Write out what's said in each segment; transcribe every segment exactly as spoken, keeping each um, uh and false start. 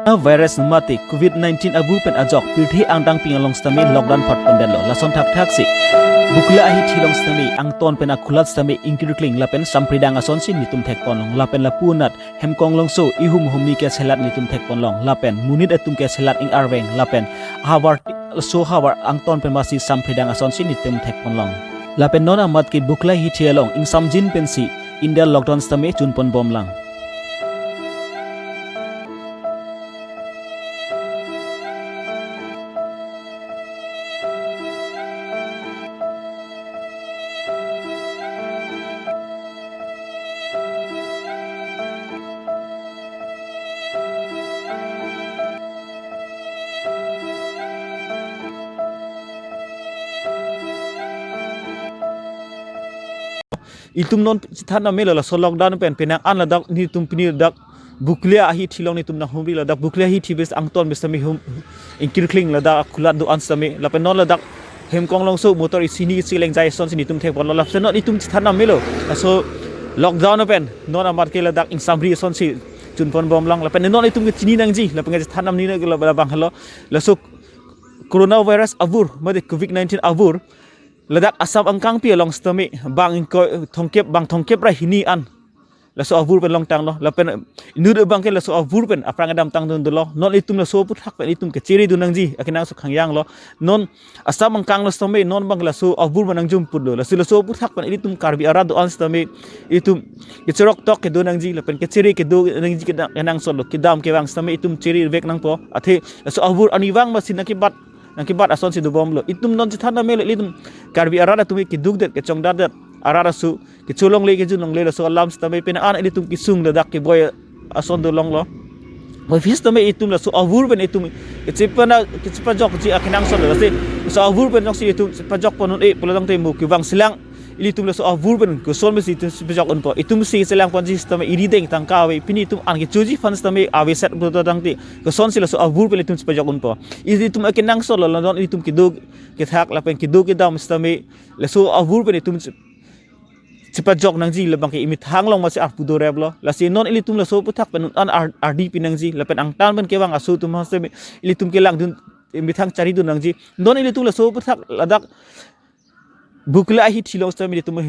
Virus mate covid nineteen abur pen ajok pirthe angdeng ping along sitame lockdown phat pondetlo. Lason thakthaksi Bukla ahithi along sitame angton pen akhulat sitame ingkirkling lapen sampridang asonsi netum thekponlong. Lapen lapu anat Hemkonglongso ihum humni kechelat netum thekponlong. Lapen monit atum kechelat ing-arveng. Lapen havar, laso havar angton pen masi sampridang asonsi netum thekponlong. Lapen non amat ke Bukla ahithi along ingsamjin pensi India lockdown sitame chunponbomlang. Itum non chethan nam melo, laso lockdown pen penang an ladak netum pini ladak Bukla ahithi along netum nanghumri, ladak Bukla ahithi bes angton bes sitame hum ingkirkling ladak akhulat do-an sitame. Lapen non ladak Hemkonglongso motor isi hini isi lengjai asonsi netum thekponlo. Lapen non itum chethan nam melo, laso lockdown pen non amat ke ladak ingsamri asonsi chunponbomlang. Lapen non itum ke chini nangji, lapen ke chethan nam ni na ke labang helo. Laso coronavirus abur mate covid nineteen abur ladak Assam angkangpi along sitame bang ingkoi thomkep, bang thomkep ra hini an laso abur pen longtanglo. Lapen inut abang ke laso abur pen aphrang kedamtang dun dolo. Non itum laso aphuthak pen itum kechere dun nangji akenangsot khangyanglo. Non Assam angkang lo sitame non abang laso abur pen nangjum putlo. Laso, laso aphuthak pen itum Karbi arat do-an sitame itum kecheroktok kedo nangji lapen kechere kedo nangji kedang, kenangsotlo. Kedam kevang sitame itum chere vek nangpo. Athe laso abur arnivang masi nangkebat, nangkebat asonsi dobomlo. Itum non chethan nam melo, itum Karbi arat atum kedukdet, kechongdatdet arat aso, kecholongle kejunlongle, laso alam sitame penang an ilitum kesung ladak keboi ason dolonglo. Boifis tame itum laso abur pen itum kechepana, kechepajokji akenangsotlo. Lasi laso abur pen jongsi itum chepajokpon un-e pulo tangte mo kevang silang, ilitum laso abur pen koson mesi itum chepajok unpo. Itum si chelangponji sitame iri deng tangka ave, pini itum an kechoji aphan sitame aveset pulo tangte kosonsi laso abur pen itum chepajok unpo. Ilitum akenangsotlo, la non itum kedo kethak lapen kedo kedam sitame laso abur pen itum che-, chepajok nangji, labang ke imethang along masi arpu doreplo. Lasi non ilitum laso aphuthak pen an ar-, ardi pi nangji, lapen angtan pen kevang aso atum aphan sitame ilitum kelangdun, imethang charidun nangji. Non ilitum laso aphuthak ladak Bukla ahithi along sitame ilitum,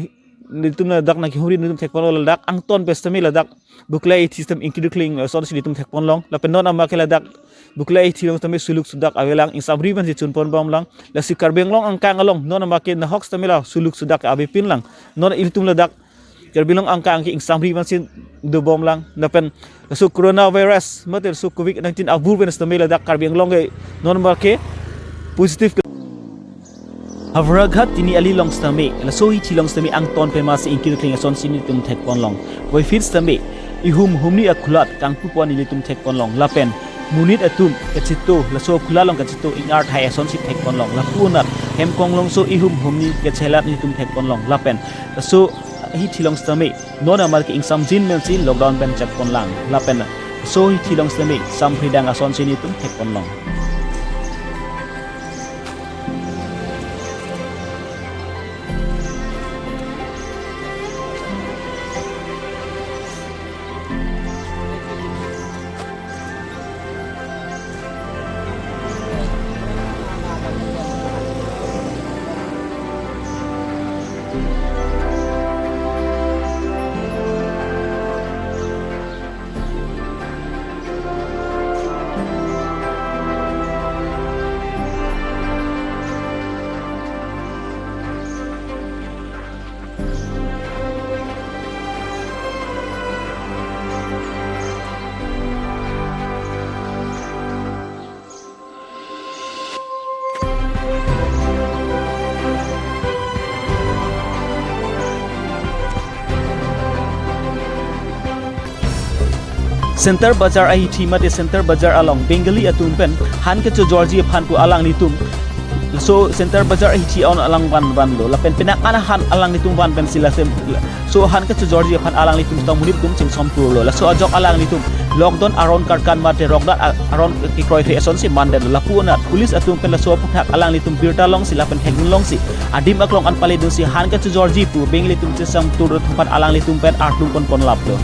ilitum ladak nangkehumri netum thekponlo, ladak angton pen sitame ladak Bukla ahithi sitame ingkirkling asonsi netum thekponlong. Lapen non amat ke ladak Bukla ahithi along sitame suluk sudak avelang, ingsamri pensi chunponbomlang. Lasi Karbi Anglong angkang along non amat ke nahok sitame la suluk sudak avepinlang. Non ilitum ladak Karbi Anglong angkang ke ingsamri pensi dobomlang. Lapen laso coronavirus mate laso covid nineteen abur pen sitame ladak Karbi Anglong ke non amat ke positive ke Howraghat Tiniali along sitame, laso ahithi along sitame angton pen masi ingkirkling asonsi netum thekponlong. Boifis tame ihum humni akhulat kangpupon ilitum thekponlong. Lapen monit atum kachito, laso akhulat along kachito ing-arthai asonsi thekponlong. Lapu anat Hemkonglongso ihum humni kechelat netum thekponlong. Lapen laso ahithi along sitame non amat ke ingsamjin pensi lockdown pen chepponlang. Lapen laso ahithi along sitame sampridang asonsi netum thekponlong. Center Bazar ahithi mate Center Bazar along Bengali atum pen han kechojorji aphan pu alanglitum laso Center Bazar ahithi aon alang van vanlo. Lapen penang an han alanglitum van pensi laso, laso han kechojorji aphan alanglitum tong monit atum chingsom turlo. Laso ajok alanglitum lockdown aron karkan mate lockdown a-, aron kekroikre asonsi mandetlo. Lapu anat police atum pen laso aphuthak alanglitum birta longsi lapen thekdun longsi adim aklong an paledunsi han kechojorji pu Bengali atum chingsom tur aphan alanglitum pen artum ponpon laplo.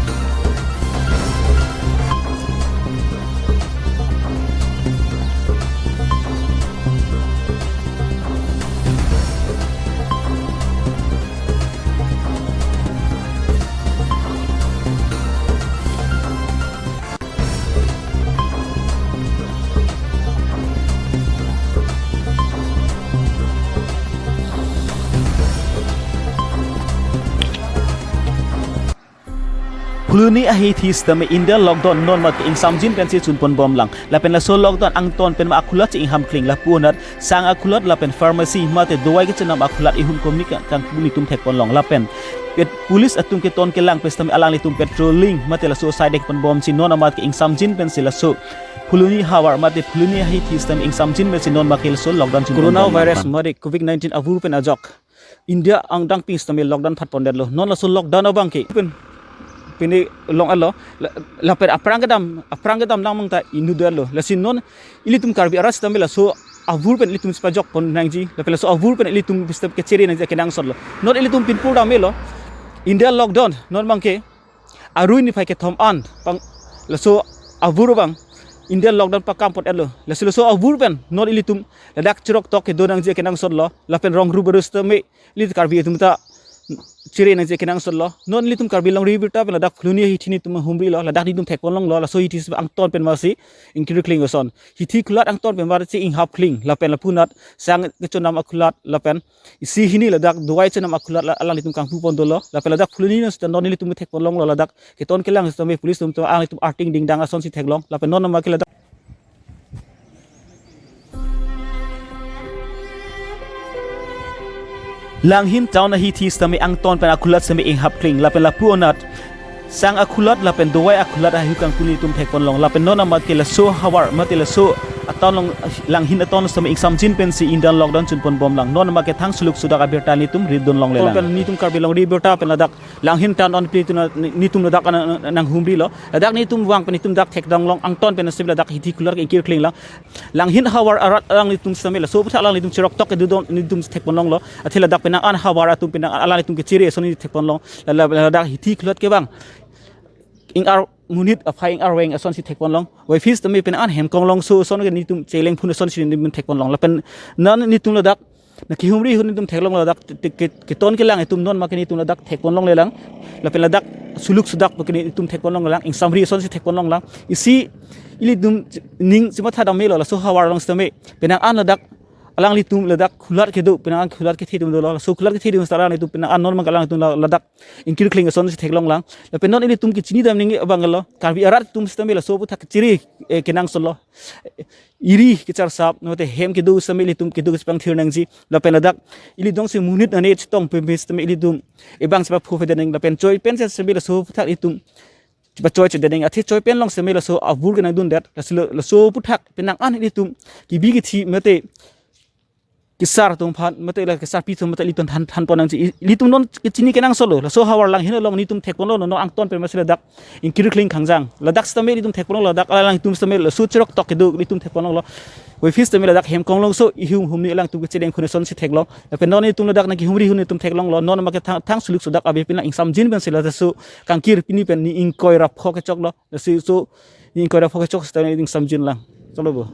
Phuloni ahithi sitame India lockdown non mate ingsamjin pensi chunpon bomlang. Lapen laso lockdown angton pen ma akhulat si ingham kling, lapu anat sang akhulat lapen pharmacy mate dawai kachenam akhulat ihum komni kang, kangpu nelitum thekponlong. Lapen pet police atum keton kelang pen sitame alanglitum patrolling mate laso side pon bomsi non amat ke ingsamjin pensi laso Phuloni havar mate Phuloni ahithi sitame ingsamjin pensi non ma ke laso lockdown chunpon bomlang. Coronavirus mate covid nineteen avur pen ajok India angdeng ping sitame lockdown phatpondetlo. Non laso lockdown abang ke pen pini long alo la, lapen aphrang kedam, aphrang kedam lang mangta inutdetlo. Lasi non ilitum Karbi arat sitame laso avur pen ilitum sipajokpon nangji. Lapen laso avur pen ilitum bisitame kechere nangji akenangsotlo. Non ilitum pinpur damelo. India lockdown non abang ke arui niphai kethom an pang laso avur abang India lockdown pakam pon-etlo. Lasi laso avur pen non ilitum ladak cheroktok kedo nangji akenangsotlo. Lapen rong ru baru sitame ili Karbi atum ta chere nangji akenangsotlo. Non ilitum Karbi longri birta pen ladak Phuloni ahithi nelitum humrilo. Ladak nelitum thekponlonglo. Laso hithi angton pen masi ingkir kling ason. Hithi khulat angton pen masi inghap kling. Lapen lapu anat sang kachenam akhulat lapen isi hini ladak dawai chenam akhulat la, alanglitum kangpupon dolo. Lapen ladak Phuloni non sitame non nelitum thekponlonglo, ladak keton kelang sitame police atum to alanglitum arting dingdang asonsi theklong. Lapen non ma ke ladak Langhin town ahithi sitame angton pen akhulat sitame inghap kling. Lapen lapu anat sang akhulat lapen dawai akhulat ahiu kangpu nelitum thekponlong. Lapen non amat ke laso havar mate laso atown along, Langhin atown sitame ingsamjin pensi India lockdown chunpon bomlang. Non amat ke thang suluk sudak abirta nelitum ridun longlelang. Pen nelitum Karbi longri birta pen ladak Langhin town an pli tuna nelitum ladak nang, nang, nanghumrilo. Ladak nelitum vang pen nelitum dak thekdamlong angton pen sitame ladak hithi khulat ke ingkir klinglang. Langhin havar arat alanglitum sitame laso aputhak alanglitum cheroktok kedo don nelitum thekponlonglo. Athe ladak penang an havar atum penang alanglitum kechere ason neli thekponlong. La, la, ladak hithi khulat ke bang ing-ar monit aphai ing-arveng asonsi thekponlong. Waifis tame penang an hem konglongso ason ke nelitum cheleng phun asonsi nelitum thekponlong. Lapen non nelitum ladak nangkehumri ahut nelitum theklonglo, ladak te, te, ke, keton kelang atum non ma ke nelitum ladak thekponlonglelang. Lapen ladak suluk sudak ma ke nelitum thekponlonglelang. Ingsamri asonsi thekponlonglang. Isi ilitum ning chematha damelo, laso havar along sitame penang an ladak alanglitum ladak khulat kedo, penang an khulat kethe atum dolo. Laso khulat kethe atum sitame alanglitum penang an non ma ke alanglitum la, ladak ingkir kling asonsi theklonglang. Lapen non ilitum kechini dam nangji abang lo, Karbi arat atum sitame laso aputhak kechere, eh, kenangsotlo. Iri kecharsap, non te hem kedo sitame ilitum kedo kechepangthir nangji. Lapen ladak ili dongsi monit ane chetong peme sitame ilitum ebang chepaphophedet nang. Lapen choi pen sitame laso aputhak ilitum chepachoi chedet nang. Athe choi pen along sitame laso avur ke nangdundet. Laso, laso aputhak penang an ilitum kebi kethi mate kesar atum aphan mate la kesarpi atum mate ilitum than, thanpon nangji. I, ilitum non kechini kenangsotlo. Laso havar Langhin along nelitum thekponlo, non angton pen masi ladak ingkir kling khangjang. Ladak sitame ilitum thekponlo, ladak alanglitum sitame laso cheroktok kedo ilitum thekponlonglo. Waifis tame ladak hem konglongso ihum humni alangtum kecheleng phun asonsi theklong. Lapen non nelitum ladak nangkehumri ahut nelitum theklonglo. Non ma ke thang, thang suluk sudak abirta penang ingsamjin pensi laso kangkir pini pen ni ingkoi ra pho kechoklo. Lasi so ni ingkoi ra pho kechok sitame ingsamjinlang. Chalo bo.